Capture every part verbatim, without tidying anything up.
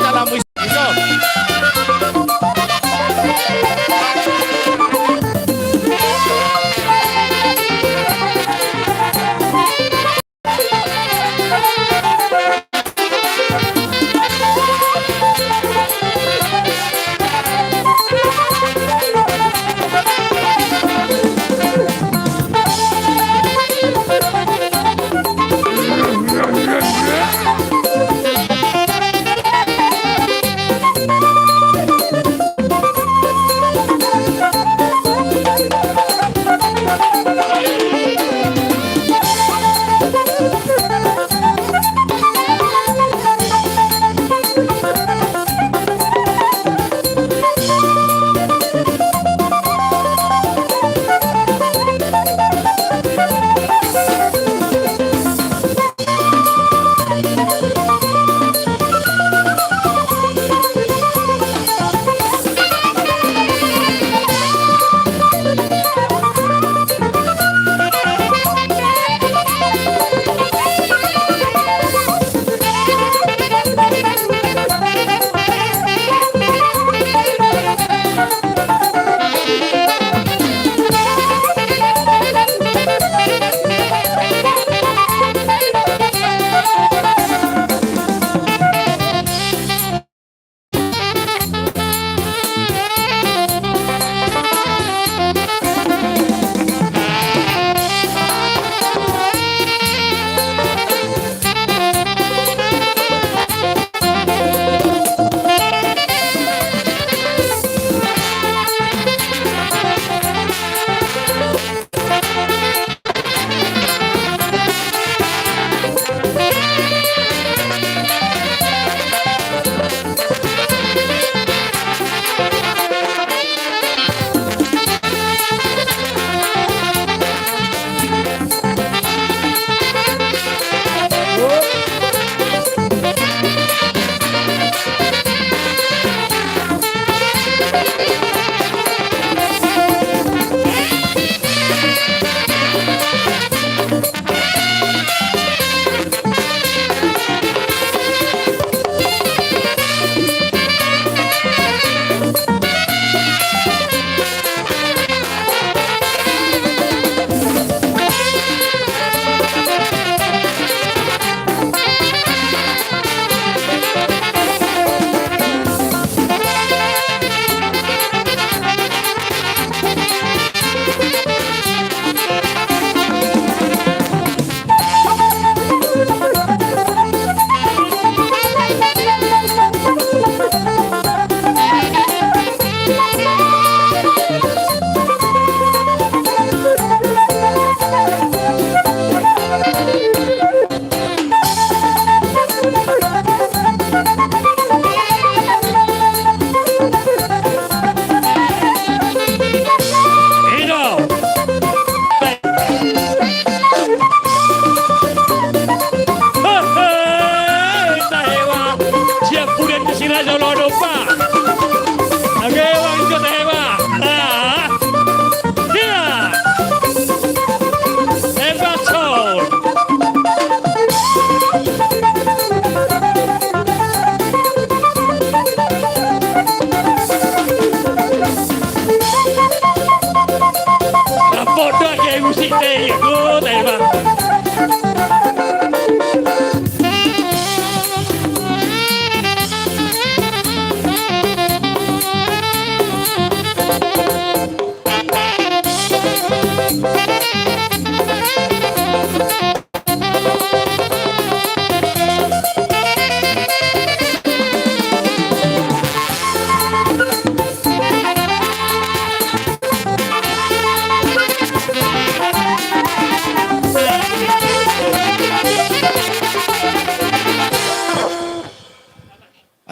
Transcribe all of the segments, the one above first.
Salam.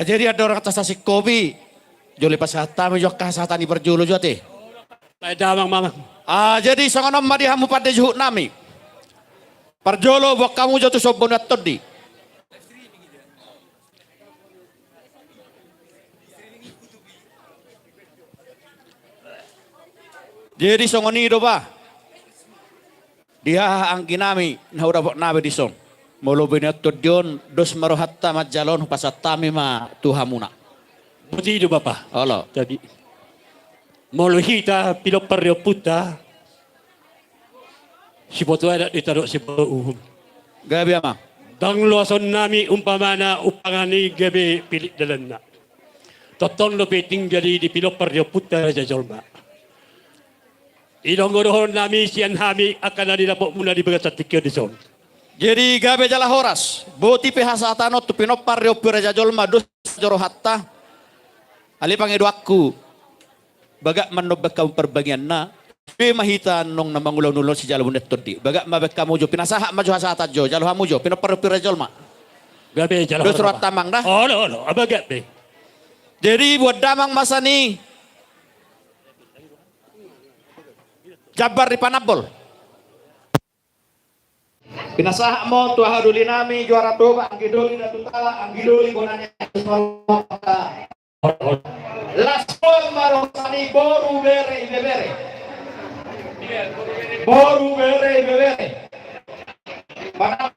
Jadi andorang tasasingkop i, jolo pasahat hami jo angka hasahatan ni parjolo jo ate. Baen damang ma. Ah, jadi songon on ma di hamu pande juhut nami. Parjolo boan hamu jo tu somba ni tondi. Jadi songon i do ba di haha anggi nami na hudapot nami dison. Molo binoto di on, dos ma rohanta manjalo on, hupasahat hami ma tu hamuna. Boti do bapa. Olo. Jadi molo hita pinompar ni ompunta, siboto adat do hita dohot siboto uhum. Gabe amang. Ndang loason nami umpamana umpangan i gabe pilik dalanna. Tongtong dope tinggal i di pinompar ni ompunta raja jolma. I do anggo dohonon nami sian hami angka na nidapotmuna di bagasan tingki on dison. Jadi gabe jala horas, boti pe hasahatan on tu pinompar ni ompu raja jolma, dos jo rohanta. Alai pangidoanku, bagak ma annon bahen hamu parbagianna. Be ma hita annon na mangulahon ulaon sijalo muna tondi. Bagak ma bahen hamu jo, pinasahat ma jo hasahatan jo, jalo hamu jo pinompar ni ompu raja jolma. Gabe jala horas. Dos rohanta amang da. Olo olo, bagak be. Jadi buat damang masa ni jambar di panambol. Pinasahat ma tu aha doli nami, juara Toba, anggi doli Datu Tala, anggi doli bona ni. Las ma roha ni boru bere ibebere. Boru bere ibebere. Mana